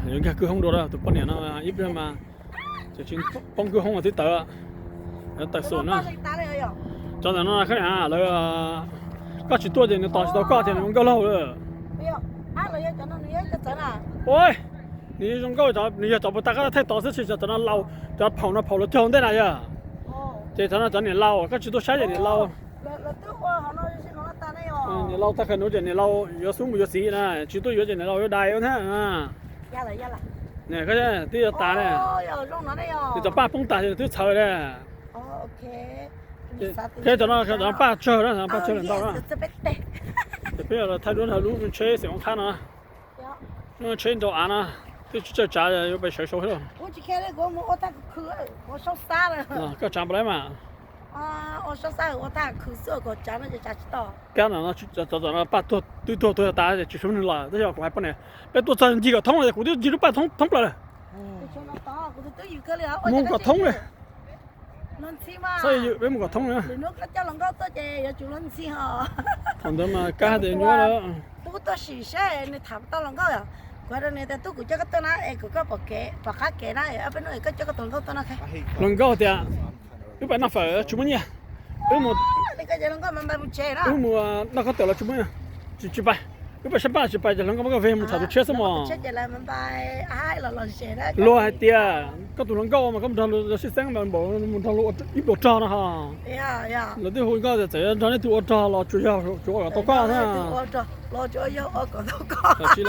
Yuav nkag kwj hoob dua lawm tus poj niam no ib pliag mas tseem tsis poob kwj hoob mas twb tawm, tawm xum na. Cov ntawm no lawv, koj tsis tuaj ces nws tos tsis tau koj ces nws zoo nkauj laug lawm. Ua, nws zoo nkauj, nws yog cov puas tas koj thaij tos xwb, tsis cov no laus, cov phaum no phaum los cog ntej na yog. Ces cov no cov niam laus, koj tsis tuaj saib ces niam laus. Niam laus tag kawg nuav ces niam laus yuav xub mus yuav txiv na, tsis tuaj yuav ces niam laus yuav dais ua ntag. Twb yuav tas ne, nws cov paj poob tas ces twb txhawv ne. Cov no cov paj tsawg na, paj tsawg lawm ntau na. Ces peb thaij duab nrog lub tsheb xeem ua qhab no, lub tsheb nrau av na, twb tsis tsawg tsav yuav pais sawv sau thiab. Koj tsav npaum li mas. Kab no, paj twb tuag tuag tas ces tsis suav neeg los, tab sis kuv hais poj niam, peb tuaj txog ncig kom thoob li, kuv twb ncig lub paj thoob plaws lawm. Mus kom thoob li. Peb mus kom thoob li. Thaum ntawd mas kab hais tias nyuaj lawm. Tub tuaj sim saib nws tham tau hluas nkauj yom. Kuv hais rau nws tias tub kuv coj koj tuaj na es kuv koj pom kev pom qab kev na, ob peb hnub koj coj koj tus hluas nkauj tuaj no. Hluas nkauj tias wb pais noj fawm tsis muaj nyiaj, wb mus, wb mus noj khaub tawm los tsis muaj nyiaj, tsis pais, wb pais saib paj tsis pais ces hluas nkauj muab koj veg mus tham tus tshiab xwb mog. Luag hais tias koj tus hluas nkauj mas koj mus nrog luag sib xeeb mas npaum mus nrog luag ib npluas rog no ho. Luag twb hu nkauj tias txawm nrog nej tug ua rog los tsuas yog tsuas ua kom tau koj xwb. Tsis,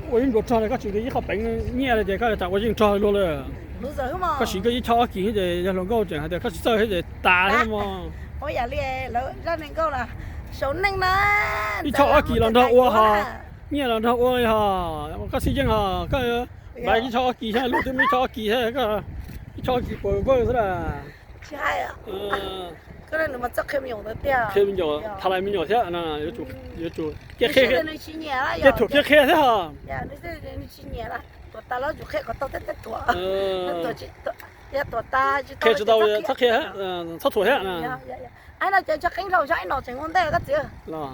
ua ib npluas rog koj tsis nqis ib qho peev nyiaj li ces koj tsam ua yeej rog luag lawm. Koj siv koj ib choj ob kis ces yog hluas nkauj tseem hais tias koj tsis txawj thiab ces tas thiab mog. Ib choj ob kis los nrog ua ho, nyiaj los nrog ua li ho, koj xij yeej ho, koj npaj ib choj ob kis thiab, luag twb muaj ib choj ob kis thiab, ib choj ob kis puas vawj xwb las. Qhia me nyuam, tha lais me nyuam thiab, yuav tsum qhia, qhia, qhia thiab ho. Qhia tsis tau txhob qhia, txhob thuam thiab. Los